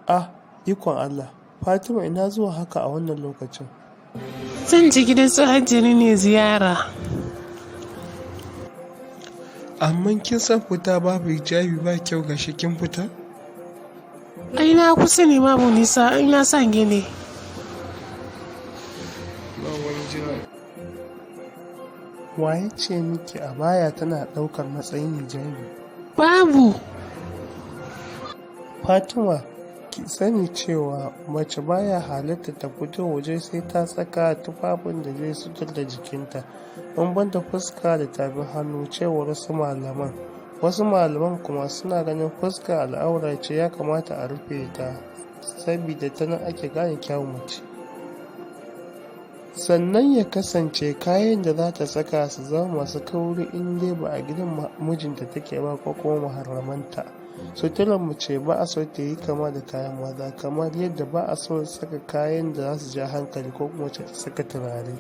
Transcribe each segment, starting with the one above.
Ah, ikon Allah, Fatima, ina zuwa haka a wannan lokacin? Zan je gidan su Hajjari ne ziyara. Amma kin san fita babu hijabi ba kyau, gashi kin fita? Ai na kusa ne, babu nisa, ai na sa gele. Ba wani jira. Wa ya ce miki abaya tana ɗaukar matsayin hijabi? Babu. Fatima, ki sani cewa mace baya halatta ta fito waje sai ta saka tufafin da zai suturta jikinta, in banda fuska da tafin hannu, cewar wasu malaman. Wasu malaman kuma suna ganin fuska al'aura ce, ya kamata a rufe ta sabida ta nan ake gane kyawun mace. Sannan ya kasance kayan da za ta saka su zama masu kauri in dai ba a gidan mijinta take ba ko kuma muharramanta. Suturar mace ba a so ta yi kama da kayan maza, kamar yadda ba a so saka kayan da za su ja hankali ko kuma mace ta saka turare.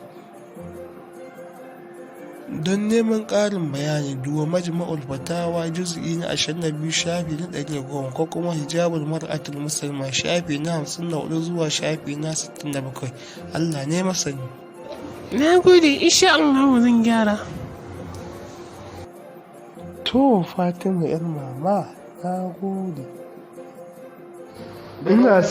Don neman ƙarin bayani, duba Majmu'ul Fatawa, juz'i na 22, shafi na 110, ko kuma Hijabul Mar'atul Muslima, shafi na 54 zuwa shafi na 67. Allah ne masani. Na gode, insha Allah zan gyara. To, Fatima 'yar mama, na gode. Ina